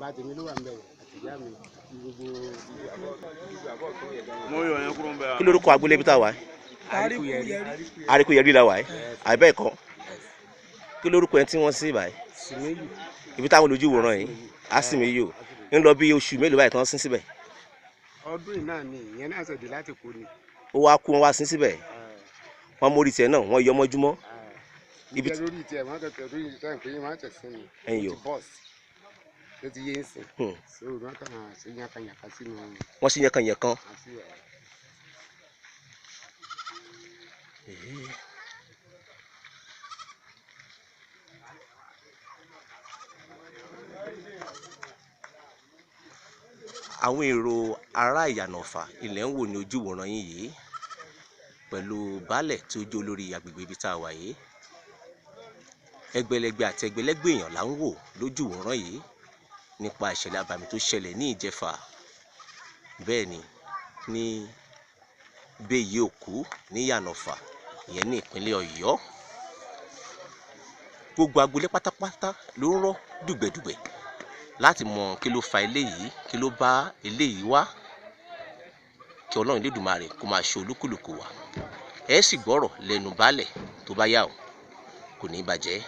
Bàbá tèmi ló wà ń bẹ̀rẹ̀ àti ìyá mi àti gbogbo. Kí lorúkọ agboolé ibi tá a wà yìí? Àríkúyẹrí la wà yìí, àbẹ́ẹ̀kọ́? Kí lorúkọ ẹni tí wọ́n sí báyìí? Sìmẹ́yù. Ibi táwọn olójú wòran yìí, Asimiyu, ń lọ bí oṣù mélòó báyìí tán sín síbẹ̀? Ọdún yìí náà ni ìyẹn náà ṣẹ̀dí láti kú ni. Ó wá kú, wọn wá sín síbẹ̀, wọ́n mórí tiẹ̀ náà, wọ́n yọ mọ́júmọ́. Ibi lórí tiẹ̀ wọ́n tẹ̀tẹ̀ lórí tiẹ̀ pé wọ́n tẹ̀ sí mi. Ẹ̀yìn o. Ó ti bọ́ọ̀sì ló ti yé ń sìn. So wọ́n kàn sí yànkanyànkan sínú. Wọ́n sì yànkanyànkan. Àti ẹ̀. Àwọn èrò ará Ìyànàfà ilẹ̀ ń wò ní ojúwòran yín yìí pẹ̀lú baálẹ̀ tí ó jẹ́ olórí agbègbè ibi tá a wà yìí. Ẹgbẹ̀lẹ́gbẹ̀ àti ẹgbẹ̀lẹ́gbẹ̀ èèyàn là ń wò lójúwòran yìí nípa ìṣẹ̀lẹ̀ abàmì tó ṣẹlẹ̀ ní ìjẹfà. Bẹ́ẹ̀ ni ní Béyìí Òkú ní Ìyànàfà, ìyẹn ní ìpínlẹ̀ Ọ̀yọ́. Gbogbo agboolé pátápátá ló ń rọ́ dùgbẹ̀dùgbẹ̀ láti mọ kí ló fa eléyìí, kí ló bá eléyìí wá. Kí Ọlọ́run Elédùmarè kó máa ṣe olúkúlùkù wa. Ẹ sì gbọ́rọ̀ lẹ́nu baálẹ̀ tó bá yá o, kò ní í bàjẹ́.